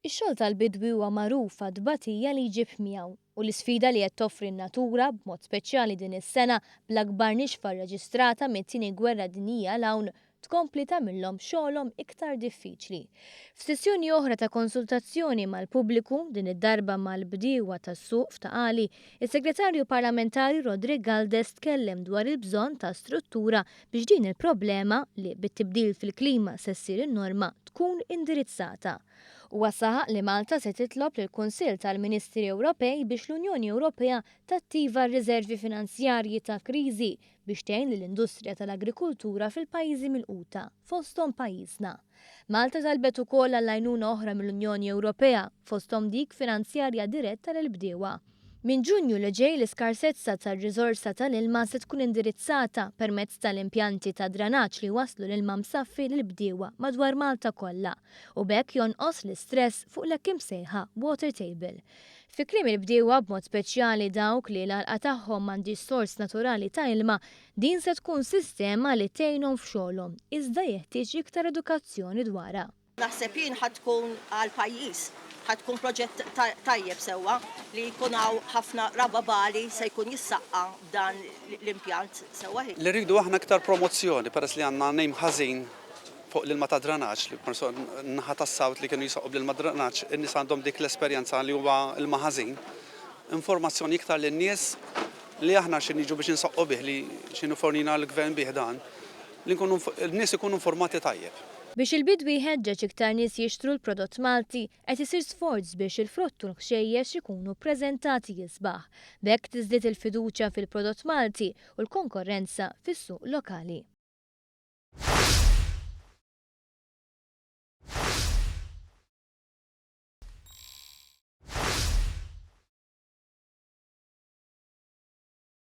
Ix-xogħol tal-bidwi huwa magħruf għat-tbatija li jġib miegħu u l-isfida li qed toffri n-natura, b'mod speċjali din is-sena bl-akbar nixfa rreġistrata mit-Tieni Gwerra Dinjija 'l hawn, tkompli tagħmilhom xogħolhom iktar diffiċli. F'sessjoni oħra ta' konsultazzjoni mal-pubbliku, din id-darba mal-bdiewa tas-suq f'Ta' Qali, is-Segretarju Parlamentari Roderick Galdes tkellem dwar il-bżonn ta' struttura biex din il-problema, li bit-tibdil fil-klima se ssir in-norma, tkun indirizzata. Huwa saħaq li Malta se titlob lill-Kunsill tal-Ministri Ewropej biex l-Unjoni Ewropea tattiva r-riżervi finanzjarji ta' kriżi biex tgħin lill-industrija tal-agrikultura fil-pajjiżi milquta, fosthom pajjiżna. Malta talbet ukoll għall-għajnuna oħra mill-Unjoni Ewropea, fosthom dik finanzjarja diretta lill-bdiewa. Minn Ġunju li ġej l-iskarsezza tar-riżorsa tal-ilma se tkun indirizzata permezz tal-impjanti ta' dranaġġ li jwasslu l-ilma msaffi lill-bdiewa madwar Malta kollha u b'hekk jonqos l-istress fuq l-hekk imsejħa water table. Fi kliem il-bdiewa, b'mod speċjali dawk li l-għalqa tagħhom m'għandhiex sors naturali ta' ilma, din se tkun sistema li tgħinhom f'xogħolhom, iżda jeħtieġ iktar edukazzjoni dwarha. Naħseb jien ħa tkun għall-pajjiż, ħa tkun proġett tajjeb sewwa li jkun hawn ħafna raba' bali se jkun jissaqqa b'dan l-impjant sewwa. Li rridu aħna iktar promozzjoni peress li għandna name ħażin fuq l-ilma ta' dranaġġ li n-naħa tas-South li kienu jisaqqu bl-ilma dranaġġ in-nies għandhom dik l-esperjenza li huwa ilma ħażin. Informazzjoni iktar lin-nies li aħna xi niġu biex insaqqu bih li xi fornina l-gvern bih dan li nkunu n-nies ikunu informati tajjeb. Biex il-bidwi jħeġġeġ iktar nies jixtru l-prodott Malti, qed isir sforz biex il-frott u l-ħxejjex ikunu ppreżentati isbaħ. B'hekk tiżdied il-fiduċja fil-prodott Malti u l-konkorrenza fis-suq lokali.